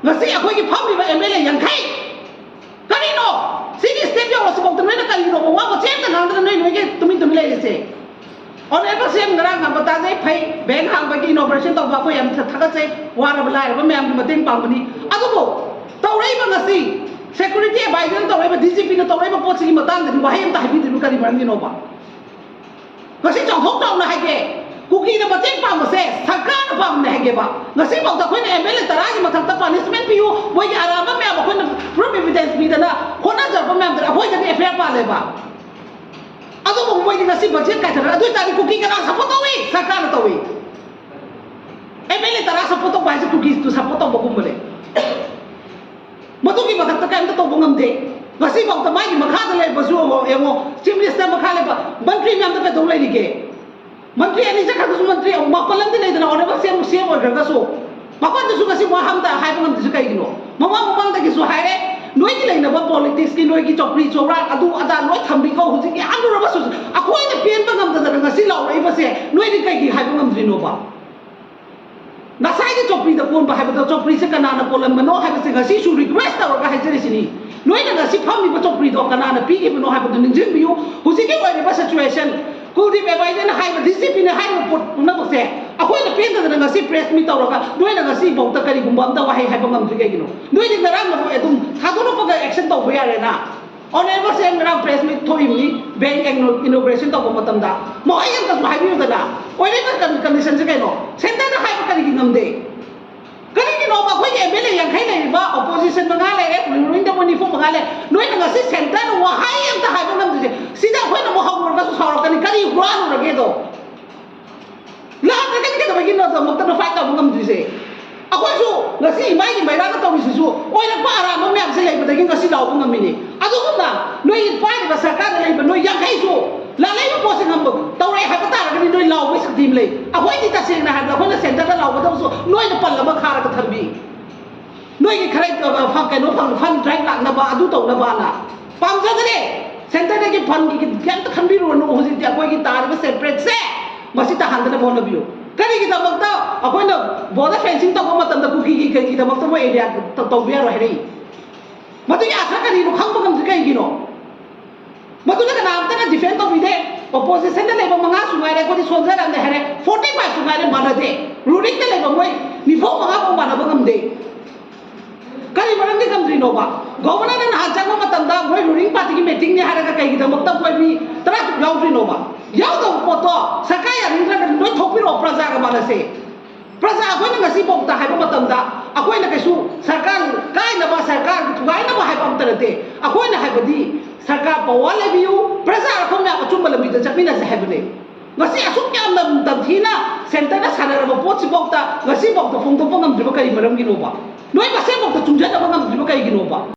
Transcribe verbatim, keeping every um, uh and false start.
ꯉꯁꯤ ꯑꯩꯈꯣꯏꯒꯤ ꯐꯝꯃꯤꯕ M L A ꯌꯥꯡꯈꯩ, ꯀꯔꯤꯅꯣ? ꯁꯤꯒꯤ ꯁ꯭ꯇꯦꯞ ꯌꯧꯔꯁꯤꯐꯥꯎꯗ ꯅꯣꯏꯅ ꯀꯔꯤꯅꯣꯕ ꯋꯥ ꯃꯆꯦꯠ ꯑꯝꯇ ꯉꯥꯡꯗꯅ ꯅꯣꯏ ꯅꯣꯏꯒꯤ ꯇꯨꯃꯤꯟ ꯇꯨꯃꯤꯟ ꯂꯩꯔꯤꯁꯦ? ꯑꯣꯅꯔꯦꯕꯜ ꯁꯤ ꯑꯦꯝ ꯉꯔꯥꯡ ꯉꯥꯡꯕ ꯇꯥꯖꯩ, ꯐꯩ, ꯕꯦꯡ ꯍꯥꯡꯕꯒꯤ ꯏꯅꯣꯒ꯭ꯔꯦꯁꯟ ꯇꯧꯕ ꯑꯩꯈꯣꯏ ꯌꯥꯝ ꯊꯥꯒꯠꯆꯩ, ꯋꯥꯔꯕ ꯂꯥꯏꯔꯕ ꯃꯌꯥꯝꯒꯤ ꯃꯇꯦꯡ ꯄꯥꯡꯕꯅꯤ꯫ ꯑꯗꯨꯕꯨ ꯇꯧꯔꯛꯏꯕ ꯉꯁꯤ ꯁꯦꯀ꯭ꯌꯨꯔꯤꯇꯤ ꯑꯦꯗꯚꯥꯏꯖꯔꯅ ꯇꯧꯔꯛꯏꯕ, ꯗꯤ ꯖꯤ ꯄꯤꯅ ꯇꯧꯔꯛꯏꯕ ꯄꯣꯠꯁꯤꯒꯤ ꯃꯇꯥꯡꯗꯗꯤ ꯋꯥꯍꯩ ꯑꯝꯇ ꯍꯥꯏꯕꯤꯗ꯭ꯔꯤꯕ ꯀꯔꯤ ꯃꯔꯝꯒꯤꯅꯣꯕ? ꯉꯁꯤ ꯆꯥꯎꯊꯣꯛ ꯆꯥꯎꯅ ꯍꯥꯏꯒꯦ, ꯀꯨꯀꯤꯅ ꯃꯇꯦꯡ ꯄꯥꯡꯕꯁꯦ ꯁꯔꯀꯥꯔꯅ ꯄꯥꯡꯕꯅꯦ ꯍꯥꯏꯒꯦꯕ꯫ ꯉꯁꯤꯐꯥꯎꯗ ꯑꯩꯈꯣꯏꯅ ꯑꯦꯝ ꯑꯦꯜ ꯑꯦ ꯇꯔꯥꯒꯤ ꯃꯊꯛꯇ ꯄꯥꯅꯤꯁꯃꯦꯟ ꯄꯤꯌꯨ, ꯃꯣꯏꯒꯤ ꯑꯔꯥꯟꯕ ꯃꯌꯥꯝ ꯑꯩꯈꯣꯏꯅ ꯄ꯭ꯔꯨꯐ ꯑꯦꯚꯤꯗꯦꯟꯁ ꯄꯤꯗꯅ ꯍꯣꯠꯅꯖꯔꯛꯄ ꯃꯌꯥꯝꯗꯨꯅ ꯑꯩꯈꯣꯏꯗꯗꯤ ꯑꯦꯐ ꯑꯥꯏ ꯑꯥꯔ ꯄꯥꯜꯂꯦꯕ꯫ ꯑꯗꯨꯕꯨ ꯃꯣꯏꯗꯤ ꯉꯁꯤ ꯕꯖꯦꯠ ꯀꯥꯏꯊꯔꯛꯑꯦ꯫ ꯑꯗꯨ ꯑꯣꯏꯇꯥꯔꯗꯤ ꯀꯨꯀꯤ ꯀꯅꯥ ꯁꯞꯄꯣꯔꯠ ꯇꯧꯏ? ꯁꯔꯀꯥꯔꯅ ꯇꯧꯏ꯫ ꯑꯦꯝ ꯑꯦꯜ ꯑꯦ ꯇꯔꯥ ꯁꯞꯄꯣꯔꯠ ꯇꯧꯕ ꯍꯥꯏꯁꯦ ꯀꯨꯀꯤꯁꯨ ꯁꯞꯄꯣꯔꯠ ꯇꯧꯕꯒꯨꯝꯕꯅꯦ꯫ ꯃꯗꯨꯒꯤ ꯃꯊꯛꯇ ꯀꯔꯤꯝꯇ ꯇꯧꯕ ꯉꯝꯗꯦ꯫ ꯉꯁꯤꯐꯥꯎꯗ ꯃꯥꯒꯤ ꯃꯈꯥꯗ ꯂꯩꯕꯁꯨ ꯌꯦꯡꯉꯣ, ꯆꯤꯐ ꯃꯤꯅꯤꯁꯇꯔ ꯃꯈꯥ ꯂꯩꯕ ꯃꯟꯇ꯭ꯔꯤ ꯃꯌꯥꯝꯗ ꯀꯩꯗꯧ ꯂꯩꯔꯤꯒꯦ? ꯃꯟꯇ꯭ꯔꯤ ꯑꯅꯤ ꯆꯠꯈ꯭ꯔꯒꯁꯨ ꯃꯟꯇ꯭ꯔꯤ ꯃꯥꯄꯜ ꯑꯃꯗꯤ ꯂꯩꯗꯅ, ꯑꯣꯅꯔꯦꯕꯜ ꯁꯤ ꯑꯦꯝ, ꯁꯤ ꯑꯦꯝ ꯑꯣꯏꯈ꯭ꯔꯒꯁꯨ ꯃꯥꯄꯜꯗꯨꯁꯨ ꯉꯁꯤ ꯋꯥ ꯑꯝꯇ ꯍꯥꯏꯕ ꯉꯝꯗ꯭ꯔꯤꯁꯦ ꯀꯩꯒꯤꯅꯣ? ꯃꯃꯥꯡ ꯃꯃꯥꯡꯗꯒꯤꯁꯨ ꯍꯥꯏꯔꯦ, ꯅꯣꯏꯒꯤ ꯂꯩꯅꯕ ꯄꯣꯂꯤꯇꯤꯛꯁꯀꯤ ꯅꯣꯏꯒꯤ ꯆꯧꯀ꯭ꯔꯤ ꯆꯧꯔꯥꯛ ꯑꯗꯨ ꯑꯗꯥ ꯂꯣꯏ ꯊꯝꯕꯤꯈꯣ, ꯍꯧꯖꯤꯛ ꯌꯥꯝ ꯂꯨꯔꯕꯁꯨ ꯑꯩꯈꯣꯏꯅ ꯄꯦꯟꯕ ꯉꯝꯗꯗꯅ ꯉꯁꯤ ꯂꯥꯎꯔꯛꯏꯕꯁꯦ ꯅꯣꯏꯗꯤ ꯀꯩꯒꯤ ꯍꯥꯏꯕ ꯉꯝꯗ꯭ꯔꯤꯅꯣꯕ? ꯉꯁꯥꯏꯒꯤ ꯆꯧꯀ꯭ꯔꯤꯗ ꯀꯣꯟꯕ ꯍꯥꯏꯕꯗꯣ, ꯆꯧꯀ꯭ꯔꯤꯁꯦ ꯀꯅꯥꯅ ꯀꯣꯜꯂꯝꯕꯅꯣ ꯍꯥꯏꯕꯁꯦ ꯉꯁꯤꯁꯨ ꯔꯤꯀ꯭ꯋꯦꯁ ꯇꯧꯔꯒ ꯍꯥꯏꯖꯔꯤꯁꯤꯅꯤ꯫ ꯅꯣꯏꯅ ꯉꯁꯤ ꯐꯝꯃꯤꯕ ꯆꯧꯀ꯭ꯔꯤꯗꯣ ꯀꯅꯥꯅ ꯄꯤꯈꯤꯕꯅꯣ ꯍꯥꯏꯕꯗꯨ ꯅꯤꯡꯁꯤꯡꯕꯤꯌꯨ꯫ ꯍꯧꯖꯤꯛꯀꯤ ꯑꯣꯏꯔꯤꯕ ꯁꯤꯆꯨꯋꯦꯁꯟ, ꯀꯨꯜꯗꯤꯞ ꯑꯦꯗꯚꯥꯏꯖꯔꯅ ꯍꯥꯏꯔꯤꯕ, ꯗꯤ ꯖꯤ ꯄꯤꯅ ꯍꯥꯏꯔꯤꯕ ꯄꯣꯠ ꯄꯨꯝꯅꯃꯛꯁꯦ ꯑꯩꯈꯣꯏꯅ ꯄꯦꯟꯗꯗꯅ ꯉꯁꯤ ꯄ꯭ꯔꯦꯁ ꯃꯤꯠ ꯇꯧꯔꯒ ꯅꯣꯏꯅ ꯉꯁꯤꯐꯥꯎꯗ ꯀꯔꯤꯒꯨꯝꯕ ꯑꯝꯇ ꯋꯥꯍꯩ ꯍꯥꯏꯕ ꯉꯝꯗ꯭ꯔꯤ ꯀꯩꯒꯤꯅꯣ? ꯅꯣꯏꯗꯤ ꯉꯔꯥꯡ ꯅꯈꯣꯏ ꯑꯗꯨꯝ ꯊꯥꯗꯣꯔꯛꯄꯒ ꯑꯦꯛꯁꯟ ꯇꯧꯕ ꯌꯥꯔꯦꯅ꯫ ꯑꯣꯅꯔꯦꯕꯜ ꯁꯤ ꯑꯦꯝ ꯉꯔꯥꯡ ꯄ꯭ꯔꯦꯁ ꯃꯤꯠ ꯊꯣꯛꯏꯕꯅꯤ, ꯕꯦꯡ ꯏꯅꯣꯒ꯭ꯔꯦꯁꯟ ꯇꯧꯕ ꯃꯇꯝꯗ꯫ ꯃꯈꯣꯏ ꯑꯝꯇꯁꯨ ꯍꯥꯏꯕꯤꯌꯨꯗꯅ, ꯑꯣꯏꯔꯤꯕ ꯀꯟ-, ꯀꯟꯗꯤꯁꯟꯁꯦ ꯀꯩꯅꯣ? ꯁꯦꯟꯇꯔꯗ ꯍꯥꯏꯕ ꯀꯔꯤꯒꯤ ꯉꯝꯗꯦ? ꯀꯔꯤꯒꯤꯅꯣꯕ ꯑꯩꯈꯣꯏꯒꯤ ꯑꯦꯝ ꯑꯦꯜ ꯑꯦ ꯌꯥꯡꯈꯩ ꯂꯩꯔꯤꯕ, ꯑꯣꯄꯣꯖꯤꯁꯟ ꯃꯉꯥ ꯂꯩꯔꯦ, ꯔꯨꯂꯤꯡꯗ ꯃꯣꯏ ꯅꯤꯐꯨ ꯃꯉꯥ ꯂꯩ, ꯅꯣꯏꯅ ꯉꯁꯤ ꯁꯦꯟꯇꯔꯗ ꯋꯥꯍꯩ ꯑꯝꯇ ꯍꯥꯏꯕ ꯉꯝꯗ꯭ꯔꯤꯁꯦ? ꯁꯤꯗ ꯑꯩꯈꯣꯏꯅ ꯑꯃꯨꯛ ꯍꯧꯔꯨꯔꯒꯁꯨ ꯁꯥꯎꯔꯛꯀꯅꯤ, ꯀꯔꯤ ꯍꯨꯔꯥꯜꯂꯨꯔꯒꯦꯗꯣ? ꯂꯥꯛꯇ꯭ꯔꯒꯗꯤ ꯀꯩꯗꯧꯕꯒꯤꯅꯣ ꯑꯗꯨꯃꯛꯇꯅ ꯐꯥꯏꯠ ꯇꯧꯕ ꯉꯝꯗ꯭ꯔꯤꯁꯦ? ꯑꯩꯈꯣꯏꯁꯨ ꯉꯁꯤ ꯏꯃꯥꯏꯒꯤ ꯃꯩꯔꯥꯒ ꯇꯧꯔꯤꯁꯤꯁꯨ ꯑꯣꯏꯔꯛꯄ ꯑꯔꯥꯟꯕ ꯃꯌꯥꯝꯁꯦ ꯂꯩꯕꯗꯒꯤ ꯉꯁꯤ ꯂꯥꯎꯕ ꯉꯝꯃꯤꯅꯤ꯫ ꯑꯗꯨꯒꯨꯝꯅ ꯅꯣꯏ ꯄꯥꯏꯔꯤꯕ ꯁꯔꯀꯥꯔꯗ ꯂꯩꯕ ꯅꯣꯏ ꯌꯥꯡꯈꯩꯁꯨ ꯂꯥꯜꯂꯛꯏꯕ ꯄꯣꯠꯁꯦ ꯉꯝꯕ ꯇꯧꯔꯛꯑꯦ ꯍꯥꯏꯕ ꯇꯥꯔꯒꯗꯤ ꯅꯣꯏ ꯂꯥꯎꯕꯒꯤ ꯁꯛꯇꯤ ꯑꯃ ꯂꯩ꯫ ꯑꯩꯈꯣꯏꯗꯤ ꯇꯁꯦꯡꯅ ꯍꯥꯏꯔꯕꯗ ꯑꯩꯈꯣꯏꯅ ꯁꯦꯟꯇꯔꯗ ꯂꯥꯎꯒꯗꯕꯁꯨ ꯅꯣꯏꯅ ꯄꯜ ꯑꯃ ꯈꯥꯔꯒ ꯊꯝꯕꯤ꯫ ꯅꯣꯏꯒꯤ ꯈꯔ, ꯑ, ꯐ-, ꯀꯩꯅꯣ ꯐꯪ-, ꯐꯟ ꯗ꯭ꯔꯥꯏꯚ ꯂꯥꯛꯅꯕ, ꯑꯗꯨ ꯇꯧꯅꯕꯅ ꯄꯥꯝꯖꯗ꯭ꯔꯦ꯫ ꯁꯦꯟꯇꯔꯗꯒꯤ ꯐꯟꯒꯤ ꯀꯩꯝꯇ ꯈꯟꯕꯤꯔꯨꯔꯅꯨ꯫ ꯍꯧꯖꯤꯛꯇꯤ ꯑꯩꯈꯣꯏꯒꯤ ꯇꯥꯔꯤꯕ ꯁꯦꯄꯔꯦꯠꯁꯦ ꯃꯁꯤ ꯇꯥꯍꯟꯗꯅꯕ ꯍꯣꯠꯅꯕꯤꯌꯨ꯫ ꯀꯔꯤꯒꯤꯗꯃꯛꯇ ꯑꯩꯈꯣꯏꯅ ꯕꯣꯔꯗꯔ ꯐꯦꯟꯁꯤꯡ ꯇꯧꯕ ꯃꯇꯝꯗ ꯀꯨꯀꯤꯒꯤ ꯀꯩꯒꯤꯗꯃꯛꯇ ꯃꯣꯏ ꯑꯦꯔꯤꯌꯥ ꯇꯧꯕ ꯌꯥꯔꯣꯏ ꯍꯥꯏꯔꯛꯏ? ꯃꯗꯨꯒꯤ ꯑꯥꯊ꯭ꯔ ꯀꯔꯤꯅꯣ ꯈꯪꯕ ꯉꯝꯗ꯭ꯔꯤ ꯀꯩꯒꯤꯅꯣ? ꯃꯗꯨꯗ ꯀꯅꯥꯝꯇꯅ ꯗꯤꯐꯦꯟ ꯇꯧꯕꯤꯗꯦ꯫ ꯑꯣꯄꯣꯖꯤꯁꯟꯗ ꯂꯩꯕ ꯃꯉꯥꯁꯨ ꯉꯥꯏꯔꯦ, ꯑꯩꯈꯣꯏꯗꯤ ꯁꯣꯟꯖꯔꯝꯗꯦ ꯍꯥꯏꯔꯦ, ꯐꯣꯔꯇꯤ ꯐꯥꯏꯚꯁꯨ ꯉꯥꯏꯔꯦ, ꯃꯥꯟꯅꯗꯦ꯫ ꯔꯨꯂꯤꯡꯗ ꯂꯩꯕ ꯃꯣꯏ ꯅꯤꯐꯨ ꯃꯉꯥ ꯐꯥꯎ ꯃꯥꯟꯅꯕ ꯉꯝꯗꯦ꯫ ꯀꯔꯤ ꯃꯔꯝꯒꯤ ꯉꯝꯗ꯭ꯔꯤꯅꯣꯕ? ꯒꯣꯕꯔꯅꯔꯅ ꯅꯍꯥꯟ ꯆꯪꯕ ꯃꯇꯝꯗ ꯃꯣꯏ ꯔꯨꯂꯤꯡ ꯄꯥꯔꯇꯤꯒꯤ ꯃꯤꯇꯤꯡꯅꯤ ꯍꯥꯏꯔꯒ ꯀꯩꯒꯤꯗꯃꯛꯇ ꯃꯣꯏ ꯃꯤ ꯇꯔꯥ ꯇꯔꯨꯛ ꯌꯥꯎꯗ꯭ꯔꯤꯅꯣꯕ? ꯌꯥꯎꯗꯕ ꯄꯣꯠꯇꯣ ꯁꯔꯀꯥꯔ ꯌꯥꯅꯤꯡꯗ꯭ꯔꯒꯗꯤ ꯂꯣꯏ ꯊꯣꯛꯄꯤꯔꯛꯑꯣ, ꯄ꯭ꯔꯖꯥꯒ ꯃꯥꯟꯅꯁꯦ꯫ ꯄ꯭ꯔꯖꯥ ꯑꯩꯈꯣꯏꯅ ꯉꯁꯤꯐꯥꯎꯗ ꯍꯥꯏꯕ ꯃꯇꯝꯗ ꯑꯩꯈꯣꯏꯅ ꯀꯩꯁꯨ ꯁꯔꯀꯥꯔ ꯀꯥꯏꯅꯕ, ꯁꯔꯀꯥꯔ ꯊꯨꯒꯥꯏꯅꯕ ꯍꯥꯏꯕ ꯑꯝꯇ ꯅꯠꯇꯦ꯫ ꯑꯩꯈꯣꯏꯅ ꯍꯥꯏꯕꯗꯤ ꯁꯔꯀꯥꯔ ꯄꯋꯥꯔ ꯂꯩꯕꯤꯌꯨ, ꯄ꯭ꯔꯖꯥ ꯑꯩꯈꯣꯏ ꯃꯌꯥꯝ ꯑꯆꯨꯝꯕ ꯂꯝꯕꯤꯗ ꯆꯠꯃꯤꯟꯅꯁꯦ ꯍꯥꯏꯕꯅꯦ꯫ ꯉꯁꯤ ꯑꯁꯨꯛ ꯌꯥꯝꯅ ꯇꯝꯊꯤꯅ ꯁꯦꯟꯇꯔꯅ ꯁꯥꯟꯅꯔꯕ ꯄꯣꯠꯁꯤꯐꯥꯎꯗ ꯉꯁꯤꯐꯥꯎꯗ ꯐꯣꯡꯗꯣꯛꯄ ꯉꯝꯗ꯭ꯔꯤꯕ ꯀꯔꯤ ꯃꯔꯝꯒꯤꯅꯣꯕ? ꯅꯣꯏ ꯃꯁꯦꯟꯐꯥꯎꯗ ꯆꯨꯡꯁꯤꯟꯅꯕ ꯉꯝꯗ꯭ꯔꯤꯕ ꯀꯩꯒꯤꯅꯣꯕ?